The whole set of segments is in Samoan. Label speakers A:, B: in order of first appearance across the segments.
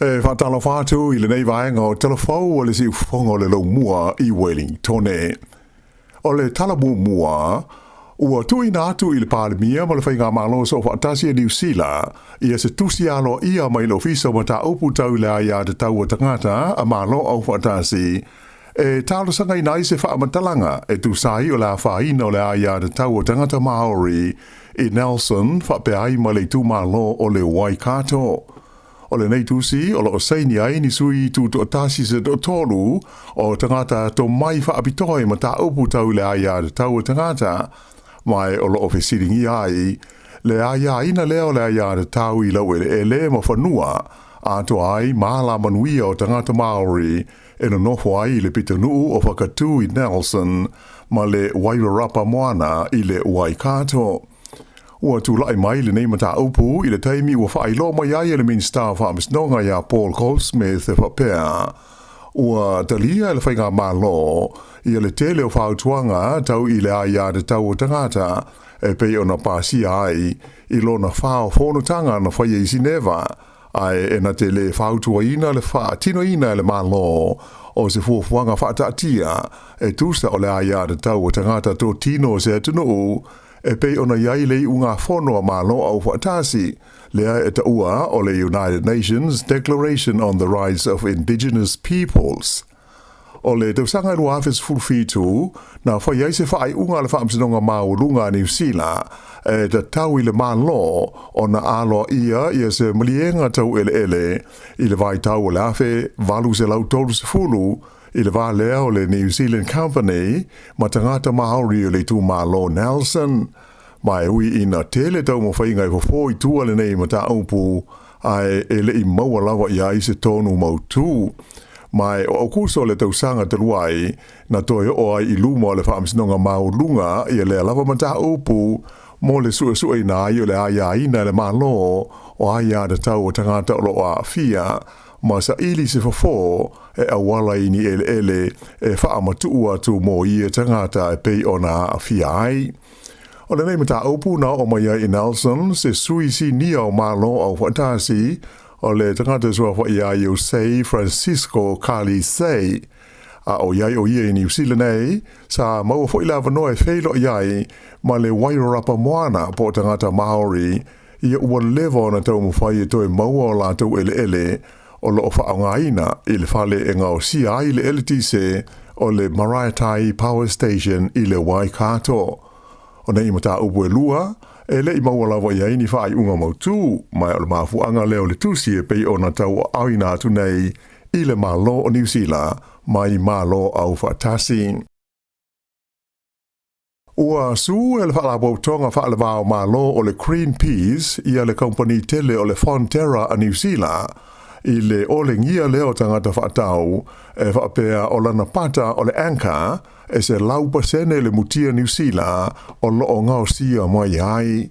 A: E faatalofa atu i lenei vaega o Talafou o le siufofoga o le Laumua i Wellingtone. O le tala muamua, ua tuuina atu i le Palemia ma le Faigamalo Soofaatasi a Niu Sila ia se tusi aloaia mai le Ofisa o Mataupu Tau i le Aiatatau a Tagata a Malo Aufaatasi e talosagaina ai se faamatalaga e tusa ai o le afaina o le aiatatau a tagata Māori i Nelson faapea ai ma le itumalo o le Waikato. O lenei tusi o lo o saini ai ni sui tutoatasi se toatolu o tagata tomai faapitoa i mataupu tau i le aiatatau a tagata, ma o lo o fesiligia ai le aiaina lea o le aiatatau i laueleele ma fanua atoa ai ma alamanuia o tagata Māori e nonofo ai i le pitonuu o Whakatū i Nelson ma le Wairarapa Moana i le Waikato. Ua tulai mai lenei mataupu i le taimi ua faailoa mai ai e le Minisita o Faamasinoga ia Paul Goldsmith e faapea, ua talia e le Faigamalo ia le tele o fautuaga tau i le aiatatau o tagata e pei ona pasia ai i lona fa o fonotaga na faia i Sineva, ae e na te lē fautuaina le faatinoina e le Malo o se fuafuaga faataatia e tusa o le aiatatau a tagata totino o se atunuu e pei ona i ai le iugafono a Malo Aufaatasi lea e taua o le United Nations Declaration on the Rights of Indigenous Peoples. O le tausaga e 2017, na fai ai se faaiuga a le Faamasinoga Maualuga a Niu Sila e tatau i le Malo ona aloaia ia se maliega tau eleele i le vaitau o le 1830 i le va lea o le New Zealand Company ma tagata Māori o le itumalo Nelson. Ma e ui ina tele taumafaiga e fofo i tua lenei mataupu, ae e le i maua lava i ai se tonu mautū. Ma e o Aukuso le tausaga talu ai, na toe oo ai i luma o le Faamasinoga Maualuga ia lea lava mataupu mo le suesueina ai o le aiaina e le Malo o aiatatau a tagata o lo o aafia ma saili se fofo e auala i ni eleele e faamatuu atu mo ia tagata e pei ona aafia ai. O lenei mataupu na oo mai ai i Nelson se sui sinia o Malo Aufaatasi o le tagata suafa ia Jose Francisco Kali Sei. A o iai o ia i Niu Sila nei, sa maua foi le avanoa e feiloai ai ma le Wairarapa Moana po o tagata Māori ia ua leva ona taumafai e toe maua o latou eleele o lo o faaaogaina i le fale e gaosia ai le eletise o le Maraetai Power Station i le Waikato. O nei mataupu e lua, e le i maua lava i ai ni faaiuga mautū, ma o le mafuaaga lea o le tusi e pei ona tauaaoina atu nei i le Malo o Niu Sila mai Malo Aufaatasi. Ua su e le Faalapotopotoga Faalevao Malo o le Greenpeace ia le kamupani tele o le Fonterra a Niu Sila i le olegia lea o tagata faatau e faapea o lana pata o le Anchor e 100% le mutia Niu Sila o lo o gaosia mai ai.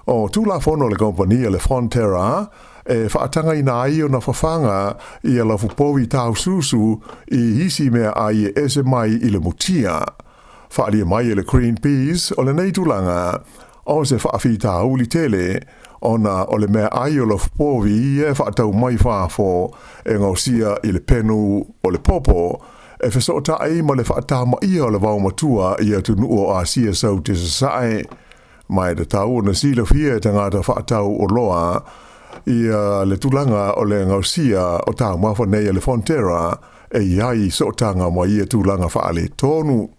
A: O Tulafono a le kamupani a le Fonterra e faatagaina ai ona fafaga ia lafupovi taususu i isi meaai e ese mai i le mutia. Faaalia mai e le Greenpeace o lenei tulaga o se faafitauli tele ona o le meaai o lafupovi e faatau mai fafo e gaosia i le penu o le popo e fesootai ma le faatamaia o le vaomatua i atunuu o Asia Saute Sasae. Ma e tatau ona silafia e tagata faatau oloa ia le tulaga o le gaosia o taumafa nei a le Fonterra e i ai sootaga ma ia tulaga faaletonu.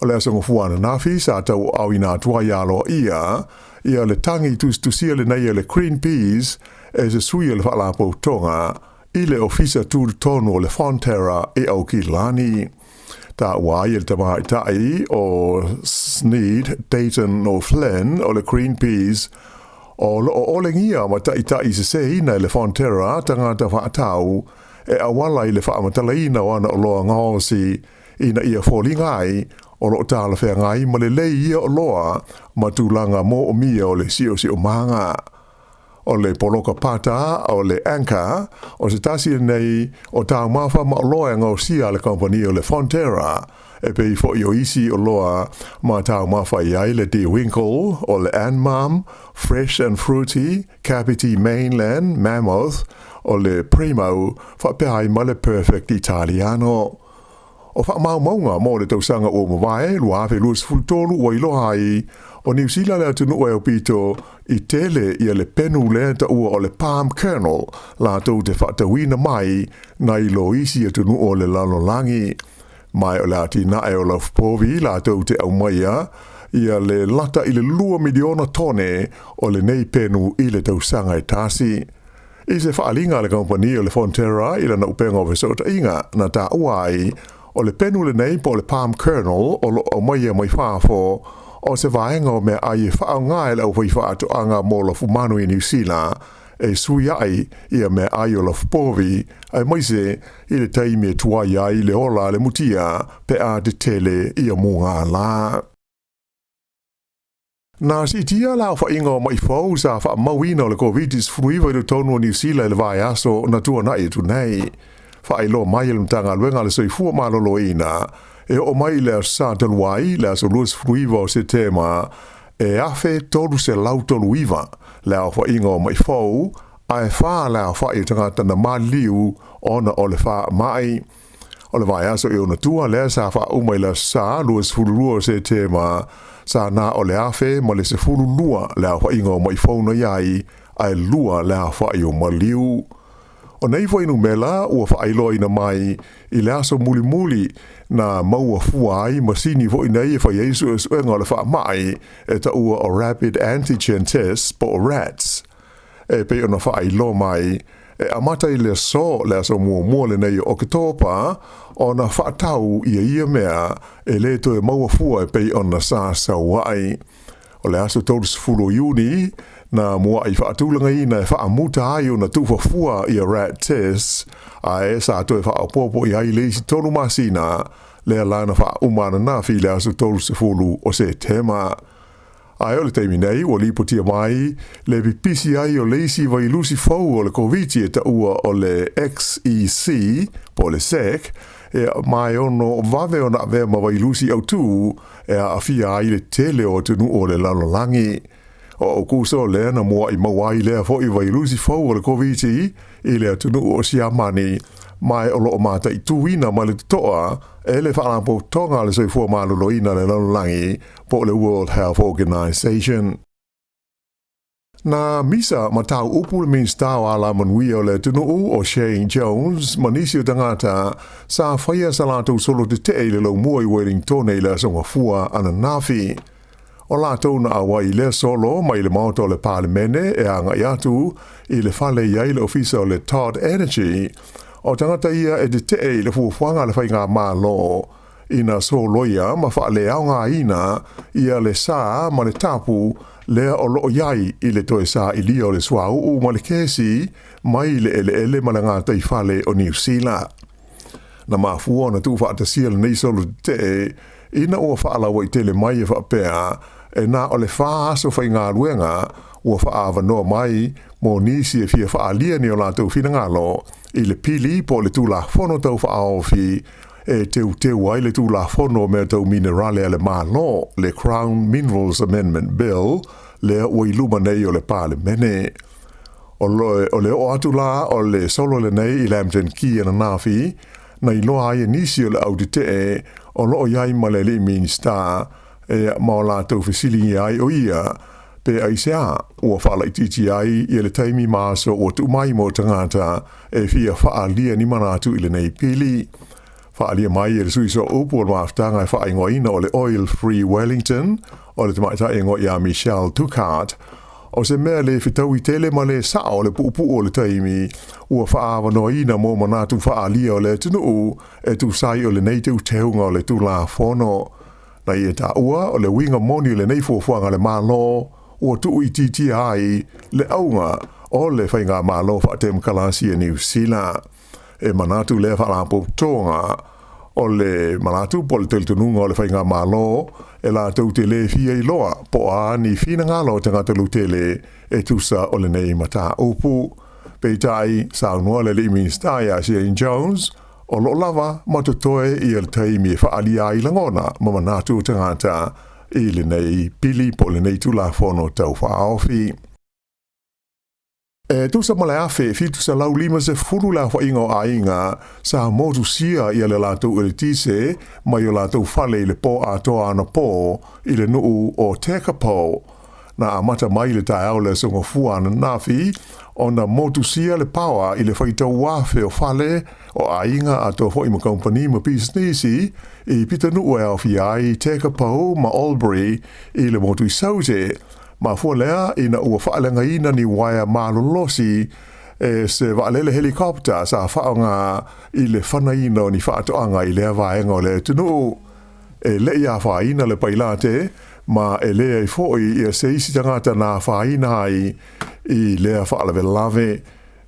A: O le aso Gafua ananafi sa tauaaoina atu ai aloaia ia le tagi tusitusia lenei a le Greenpeace e se sui o le Faalapotopotoga i le Ofisa Tutotonu o le Fonterra i Aukilani. Taua ai e le tamaitai o Sneed Dayton O'Flynn o le Greenpeace o lo o olegia ma taitai seseina e le Fonterra tagata faatau e auala i le faamatalaina o ana oloa gaosi ina ia foliga ai o lo o talafeagai ma lelei ia oloa ma tulaga moomia o le siosiomaga. O le poloka pata o le Anchor o se tasi lenei o taumafa ma oloa e gaosia a le kamupani o le Fonterra e pei foi o isi oloa ma taumafa i ai le De Winkel o le Anmum, Fresh and Fruity, Kapiti Mainland, Mammoth, o le Primo faapea ai ma le Perfect Italiano. O faamaumauga mo le tausaga ua mavae 2023 ua iloa ai, o Niu Sila le atunuu e aupito i tele ia le penu lea taua o le palm kernel latou te faatauina mai nai lo isi atunuu o le lalolagi. Ma o le atinae o lafupovi latou te aumaia ia le lata i le 2 miliona tone o lenei penu i le tausaga e tasi. I se faaaliga a le kamupani o le Fonterra i lana upega o fesootaiga na taua ai, o le penu lenei po o le palm kernel o lo o aumaia mai fafo, o se vaega o meaai e faaaoga e le aufaifaatoaga mo lafumanu i Niu Sila e sui ai ia meaai o lafupovi, aemaise i le taimi e tuai ai le ola a le mutia pe a tetele ia mugala. Na siitia le aofaiga o ma'i fou sa faamauina o le Koviti-19 i totonu o Niu Sila i le vaiaso na tuana'i atu nei. Faailoa mai e le Matagaluega a le Soifua Maloloina, e oo mai i le Aso Sa talu ai, le aso 29 o Setema, e 1,339 le aofaiga o ma'i fou, ae fa le aofai o tagata na maliliu ona o le faamai. O le vaiaso i ona tua lea sa faauma i le Aso Sa 22 o Setema, sa na o le 1,012 le aofaiga o ma'i fou na i ai, ae 2 le aofai o maliu. O nei fuainumera ua faailoaina mai i le aso mulimuli na maua fua ai masini foi nei e fai ai suesuega o le faamai e taua o Rapid Antigen Tests po o RATs. E pei ona faailoa mai, e amata i le aso, le aso muamua lenei o Oketopa, ona faatau ia ia mea e le toe maua fua e pei ona sa sau ai. O le aso 30 o Iuni, na mua'i faatulagaina e faamuta ai ona tuufa fua ia rat tests, ae sa toe faaopoopo i ai le isi 3 masina, lea la na faauma ananafi i le aso 30 o Setema. Ae o le taimi nei ua lipotia mai le pipisi ai o le isi vailusi fou o le Koviti e taua o le XEC po o le SEC, e ma e ono vave ona avea ma vailusi autū e aafia ai le tele o atunuu o le lalolagi. O Aukuso lea na mua'i maua ai lea fo'i vailusi fou o le Koviti i le atunuu o Siamani, ma e o lo o mataituina ma le toto'a e le Faalapotopotoga a le Soifua Maloloina o le Lalolagi po o le World Health Organization. Na misa ma tau upu le Minisita o Alamanuia o le atunuu o Shane Jones ma nisi o tagata sa faia sa latou solo tetee i le laumua i Wellingtone i le Aso Gafua ananafi. O latou na auai i lea solo mai le Maota o le Palemene e agai atu i le fale i ai le ofisa o le Todd Energy, o tagata ia e tetee i le fuafuaga a le faigamalo ina soloia ma faaleaogaina ia le sa ma le tapu lea o lo o i ai i le toe sailia o le suauu ma le kesi mai le eleele ma le gataifale o Niu Sila. Na mafua ona tuufaatasia lenei solo tetee ina ua faalauaitele mai e faapea e na o le 4 aso faigaluega ua faaavanoa mai mo nisi e fia faaalia ni o latou finagalo i le pili po o le Tulafono Tau Faaofi e teuteu ai le Tulafono o Mea Tau Minerale a le Malo, le Crown Minerals Amendment Bill, lea ua i luma nei o le Palemene. O le oo atu la o le solo lenei i Lambton Quay ananafi, na iloa ai e nisi o le au tetee o lo o i ai ma le alii Minisita e ma o latou fesiligia ai o ia pe aisea ua faalaitiiti ai ia le taimi ma aso ua tuu mai mo tagata e fia faaalia ni manatu i lenei pili. Faaalia mai e le sui sooupu o le mafutaga e faaigoaina o le Oil Free Wellington, o le tamaitai igoa ia Michelle Tucart, o se mea le fetaui tele ma le sao le puupuu o le taimi ua faaavanoaina mo manatu faaalia o le atunuu e tusa ai o lenei teuteuga o le Tulafono. Na ia taua o le uiga moni o lenei fuafuaga a le Malo ua tuuitiitia ai le auga o le faigamalo faatemokarasi a Niu Sila. E manatu lea faalapotopotoga o le manatu po o le talitonuga o le faigamalo e latou te le fia iloa po o a ni finagalo o tagata lautele e tusa o lenei mataupu. Peitai, saunoa le alii Minisita ia Shane Jones, o lo o lava ma totoe ia le taimi e faaalia ai lagona ma manatu o tagata i lenei pili po o lenei Tulafono Tau Faaofi. E tusa ma le 1750 le aofaiga o aiga sa motusia ia le latou eletise mai o latou fale i le pō atoa anapō i le nuu o Tekapo. Na amata mai i le taeao o le Aso Gafua ananafi ona motusia le paoa i le faitau afe o fale o aiga atoa foi ma kamupani ma pisinisi i pitanuu e aofia ai Tekapo ma Albury i le motu i Saute. Mafua lea ina ua faaleagaina ni uaea malolosi e se vaalele helicopter sa faaaoga i le fanaina o ni faatoaga i lea vaega o le atunuu. E le i afaina le pailate ma e leai foi ia se isi tagata na afaina ai i lea faalavelave.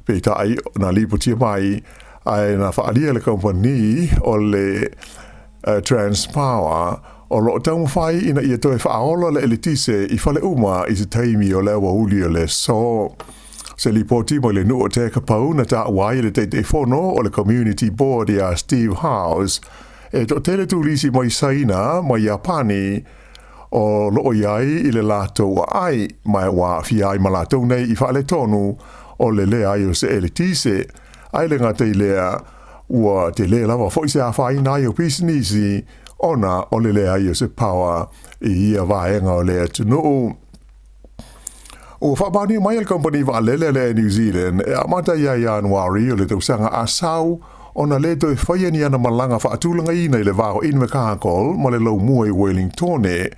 A: Peitai, na lipotia mai ae na faaalia e le kamupani o le Transpower o lo o taumafai ina ia toe faaola le eletise i fale uma i se taimi o le aoauli o le aso. Se lipoti mai le nuu o Tekapo na taua ai e le Taitaifono o le Community Board ia Steve Howes, e toatele turisi mai Saina ma Iapani o lo o i ai i le latou aai, ma ua aafia ai ma latou nei i faaletonu o le leai o se eletise. Ae le gata i lea, ua tele lava foi se afaina ai o pisinisi ona o le leai o se power i ia vaega o le atunuu. Ua faamaonia mai e le kamupani vaalele a le Air New Zealand e amata ia Ianuari o le tausaga a sau ona le toe faia ni ana malaga faatulagaina i le va o Invercargill ma le laumua i Wellingtone,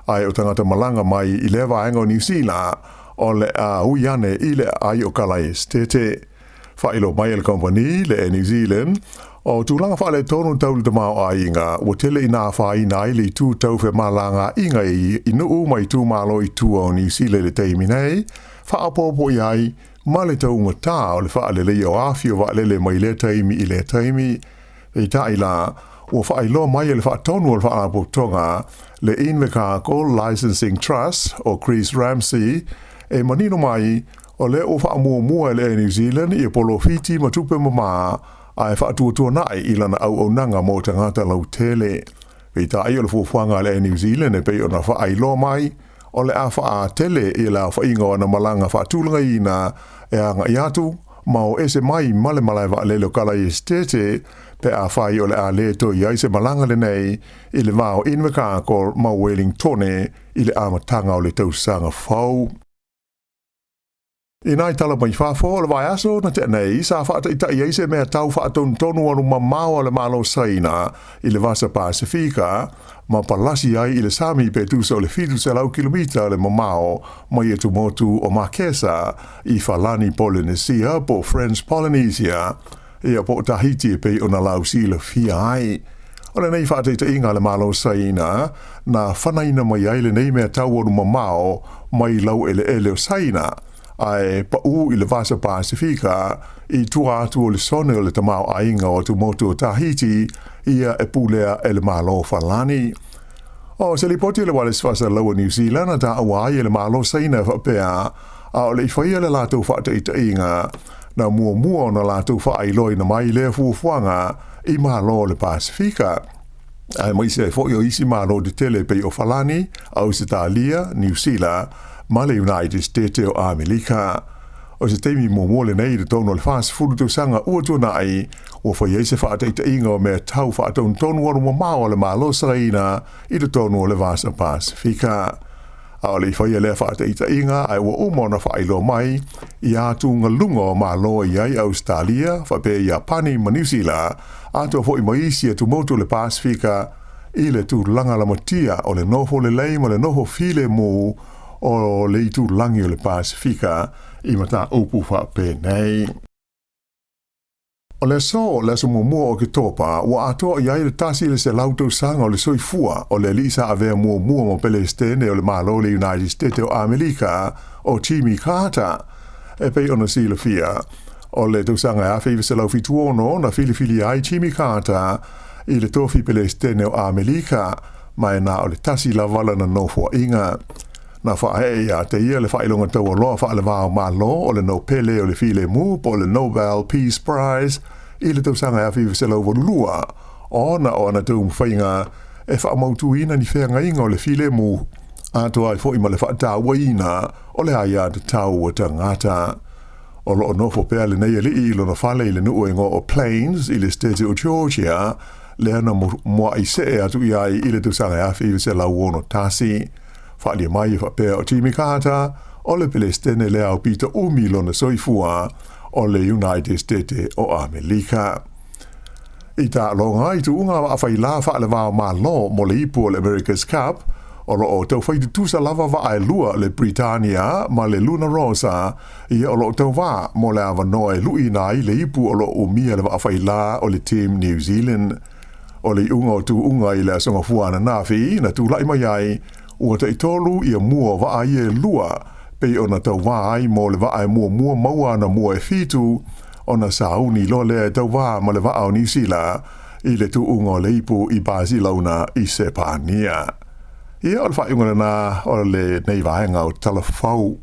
A: ae o tagata malaga mai i lea vaega o Niu Sila o le a ui ane i le aai o Kalaesetete. Faailoa mai e le kamupani, le Air New Zealand, o tulaga faaletonu tau le tamaoaiga ua tele ina afaina ai le itu tau femalagaaiga i nuu ma itumalo i tua o Niu Sila i le taimi nei, faaopoopo i ai ma le taugata o le faaleleia o afi o vaalele mai lea taimi i lea taimi. Peitai la, ua faailoa mai e le faatonu o le Faalapotopotoga, le Invercargill Licensing Trust o Chris Ramsay, e manino mai, o lea ua faamuamua e le Air New Zealand ia polofiti ma tupe mamā ae faatuatuanai i lana auaunaga mo tagata lautele. Peitai o le fuafuaga a le Air New Zealand e pei ona faailoa mai, o le a faaatele i le aofaiga o ana malaga faatulagaina e agai atu ma o ese mai ma le malae vaalele o Kalaesetete pe afai o le a le toe i ai se malaga lenei i le va o Invercargill ma Wellingtone i le amataga o le tausaga fou. Inā i tala mai fafo o le vaiaso na tea nei, sa faataitai ai se mea tau faatonutonu alu mamao a le Malo Saina i le Vasa Pasifika ma palasi ai i le sami pe tusa o le 700 kilomita le mamao mai atumotu o Marquesa i Falani Polenesia po o French Polynesia ia po o Tahiti e pei ona lausilafia ai. O lenei faataitaiga a le Malo Saina, na fanaina mai ai lenei mea taualu mamao mai laueleele o Saina, ae paʻū i le Vasa Pasifika i tua atu o le sone o le tamaoaiga o atumotu o Tahiti, ia e pulea e le Malo Falani. O se lipoti a le Wireless Faasalalau a New Zealand na taua ai e le Malo Saina e faapea, a o le i faia le latou faataitaiga, na muamua ona latou faailoaina mai lea fuafuaga i Malo o le Pasifika, aemaise ai foi o isi Malo tetele e pei o Falani, Ausetalia, Niu Sila ma le United State o Amerika. O se taimi muamua lenei i totonu o le 40 tausaga ua tuanai, ua fai ai se faataitaiga o mea tau faatonutonu alumamao a le Malo Saina i totonu o le Vasa Pasifika. A o le i faia lea faataitaiga ae ua uma ona faailoa mai ia atugaluga o Malo e i ai Ausetalia, faapea Iapani ma Niu Sila, atoa foi ma isi atumotu o le Pasifika i le tulaga lamatia o le nofo lelei ma le nofo filemu o le itulagi o le Pasifika i mataupu faapenei. O le aso, le aso muamua o Oketopa, ua atoa i ai le 100 tausaga o le soifua o le alii sa avea muamua ma Pelesitene o le Malo o le United State o Amerika, o Jimmy Carter. E pei ona silafia, o le tausaga e 1976 na filifilia ai Jimmy Carter i le tofi Pelesitene o Amerika, ma e na o le tasi lava lana nofoaiga. Na faaee ia te ia le faailoga taualoa faale-va-o-Malo o le Nopele o le Filemu po o le Nobel Peace Prize i le tausaga e 1982 ona o ana taumafaiga e faamautuina ni feagaiga o le filemu atoa ai foi ma le faatauaina o le aiatatau a tagata. O loo nofo pea lenei alii i lona fale i le nuu e igoa o Plains i le Setete o Georgia, lea na muai see atu i ai i le tausaga e 1961. Faaalia mai e faapea o Jimmy Carter o le Pelesitene lea aupito umi lona soifua o le United States o Amelika. I taaloga i tuuga vaa faila faale-va o Malo mo le ipu o le America's Cup, o loo taufai tutusa lava vaa e lua le Britannia ma le Luna Rossa, ia o loo tauvā mo le avanoa e luiina ai le ipu o loo umia e le vaa faila o le Team New Zealand. O le iuga o tuuga i le Aso Gafua ananafi na tulai mai ai, ua taitolu ia mua o vaa ia e lua, pei ona tauvā ai mo le vaa e muamua maua anamua e fitu, ona sauni loa lea e tauvā ma le vaa o Niu Sila i le tuuga o le ipu i Basilauna i Sepania. Ia, o le faaiuga lena o lenei vaega o Tala Fou.